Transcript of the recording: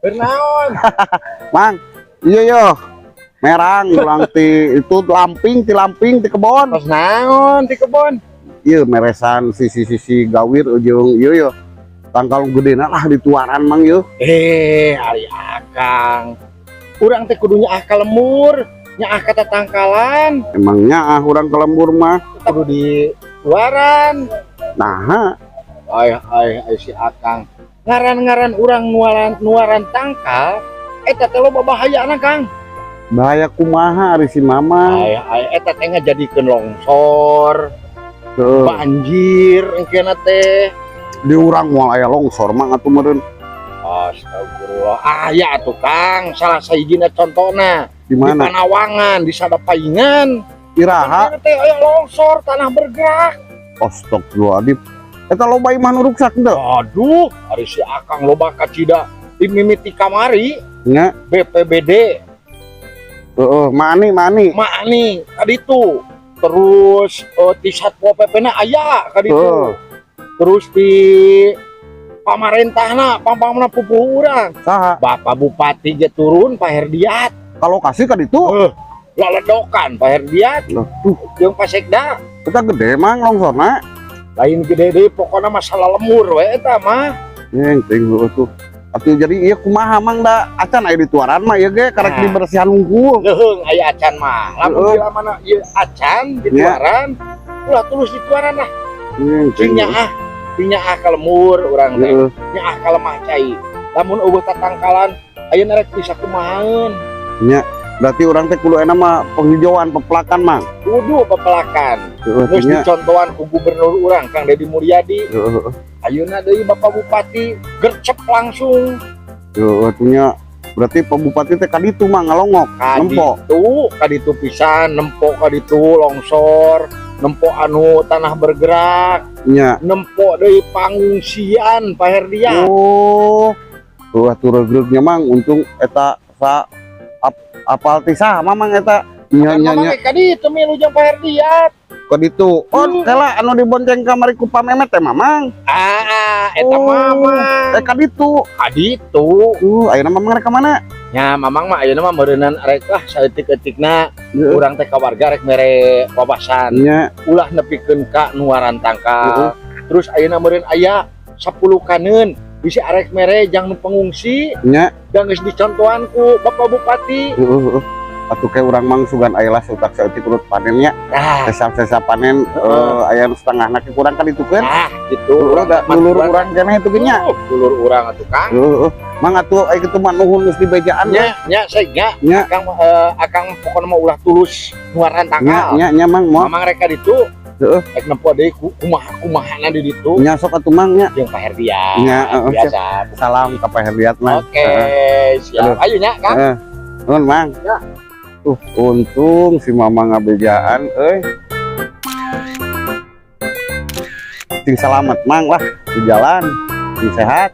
Bernaon? Mang, iya yo. Merang ulang ti itu lamping ti lamping ti kebon. Tos naon di kebon? Iya meresan sisi-sisi gawir ujung iya yo. Tangkal gedena lah dituaran, Mang, yo. Eh, ari Akang. Urang teh kudu nyaah ka lembur, nyaah ka tatangkalan, Emangnya ah urang ke lembur mah. Kudu di luaran. Nah, Ay ay ay si Akang. Ngaran-ngaran urang nuaran nuaran tangkal, eta teh loba bahayana, Kang. Bahaya kumaha ari si Mama? Ay ay eta teh ngajadikeun longsor, banjir engkeuna teh. Di urang moal aya longsor, Mang, atuh meureun. Astagfirullah. Aya atuh, Kang, salah sahijina contona Di di mana? Panawangan, di Sadapaingan. Iraha? Teh aya longsor, tanah bergerak. Astagfirullahaladzim. Eta loba imah nu ruksak teu? Aduh, ari si Akang loba kacida di mimiti kamari BPBD. Heeh, mani mani. Mani kaditu. Terus di Satpol PP na aya kaditu. Terus di pamarentahna, pang-pangna pupuhu urang. Saha? Bapak Bupati ge turun, Pak Herdiat. Kalau kasih ka ditu? Laledokan Pak Herdiat. Loh, tuh, Jeung Pak Sekda. Eta gede, Mang, longsorna. Lain gede deui, pokoknya masalah lembur we eta mah. Neng, ting heueuh tuh. Atuh jadi ieu kumaha, Mang, da acan aya dituaran mah ieu ge karek Nah. dibersihan hungkul. Leuheung aya acan mah. Lamun bila mana ieu acan dituaran, ulah tulus dituaran lah. Neng, Cing ting. nyaah, cing nyaah ka lembur urang teh. Nyaah ka lemah cai. Lamun euweuh tatangkalan, ayeuna rek bisa kumahaeun? Nya, berarti urang teh kudu enak mah penghijauan pepelakan, Mang. Kudu pepelakan. Heeh, Geus nya. Dicontohan ku gubernur urang, Kang Deddy Mulyadi. Heeh. Ayeuna deui Bapak Bupati gercep langsung. Heeh, tuh nya. Berarti Pak Bupati teh kaditu, Mang, ngalongok, nempo. Kaditu, kaditu pisan, nempo kaditu longsor, nempo anu tanah bergerak, nempo deui pangungsian Pak Herdiat. Oh. Tuh atuh reugreugnya, Mang, untung eta sa apal ti saha, Mamang, eta? Nya Kan nya Mamang nya. ge kaditu milu jeung Pak Herdiat. Kaditu. Oh, kela anu dibonceng kamari ku Pamemet teh Mamang. Ah, eta Oh. Mamang. Eh, kaditu. Kaditu. Ayeuna Mamang rek ka mana? Nya, Mamang mah ayeuna mah meureunnan rek lah saeutik-eutikna urang teh ka warga rek mere wawasan. Ulah nepikeun ka nuaran tangkal. Terus ayeuna meureun aya 10 kaneun bisi arek mere jang nu pengungsi dan geus dicontohan ku Bapak Bupati. Heeh, heeh. Atuh kayak urang, Mang, sugan aya lah seutak saeutik urut panennya. Nah, Sesa-sesa panen aya nu setengahna ke kurang kan itu kan. Nah gitu. Urang da dulur urang keneh itu ge nya. Dulur urang atuh, Kang. Heeh. Mang, atuh aya kitu mah nuhun geus dibejaan. Nya nya saya nya. Nya. Akang akang pokokna mah ulah tulus nuaran Nya tangkal. Nya nya, Mang, moal. Mamang rek ka ditu. Rek nempo deui kumaha kumahana di ditu. Nya, sok atuh, Mang, nya. Jeung Pak Herdiat. Nya, heeh, biasa. Salam ka Pak Herdiat, Mang. Oke, siap. Aduh. Ayo nya, Kang. Heeh. Nuhun, Mang. Ya. Untung si Mama ngabejaan euy. Sing selamat, Mang, lah di jalan. Sing sehat.